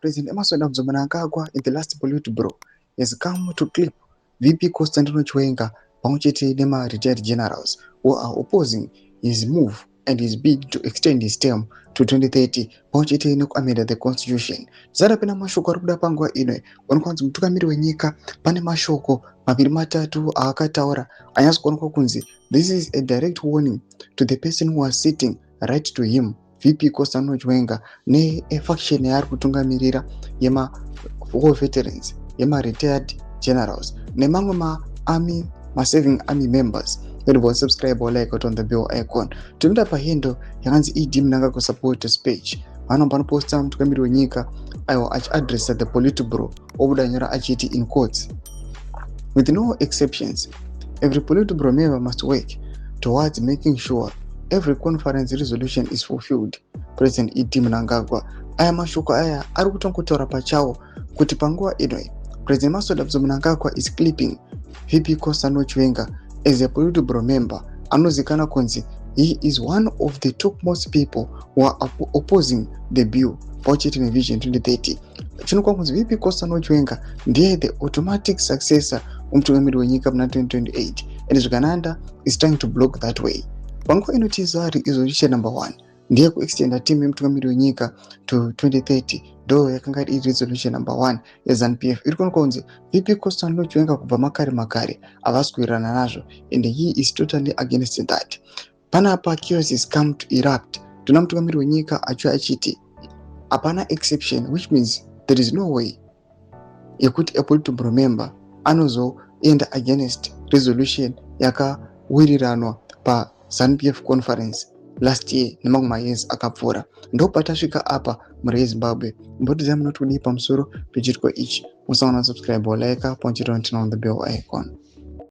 President Emmerson Dambudzo Mnangagwa in the last Politburo has come to clip VP Constantino Chiwenga pamwe chete nema-retired generals who are opposing his move and his bid to extend his term to 2030 pamwe chete nekuamenda the constitution. Zara pena mashoko ari kuda panguva ino, onekwa kunzi mutungamiri wenyika pane mashoko maviri matatu aakataura anyatso kuonekwa kunzi this is a direct warning to the person who was sitting right to him, VP Constantino Chiwenga, nefaction yaari kutungamirira yema-war veterans, yema-retired generals nemamwe maarmy, maserving army members. Don't subscribe or like on the bell icon. Tinoenda pahandle yakanzi ED Mnangagwa Supporters page. Vanhu panoposta mutungamiri wenyika aiwa achiadressa the Politburo, obuda nyora achiti, in quotes, "With no exceptions, every Politburo member must work towards making sure every conference resolution is fulfilled." President ED Mnangagwa, aya mashoko aya ari kutongotaura pachawo kuti panguva inoi President Emmerson Dambudzo Mnangagwa is clipping VP Constantino Chiwenga as a Politburo member anozikanwa kunzi he is one of the topmost people who are opposing the bill pamwe neVision 2030. Chinokwa kunzi VP Constantino Chiwenga ndiye the automatic successor wemutungamiri wenyika muna 2028, and zvigananda is trying to block that way. Panguva inotiza resolution number one ndiye kuextenda term yemutungamiri wenyika to 2030, ndo yakanga iri resolution number one yeZANU PF. Iri kuonekwa kunzi VP Constantino Chiwenga kubva makare makare havasi kuwirirana nazvo, and he is totally against that. Panapa chaos is come to erupt. Tona mutungamiri wenyika achiuya achiti hapana exception, which means there is no way yekuti a Politburo member anozoenda against resolution yakawiriranwa paZANU PF conference last year nemamwe mayears akapfuura. Ndopatasvika apa mhuri yeZimbabwe. Mbotiziva munoti kudii pamusoro pechitiko ichi. Musaona subscribe, like, pamwe chete on the bell icon.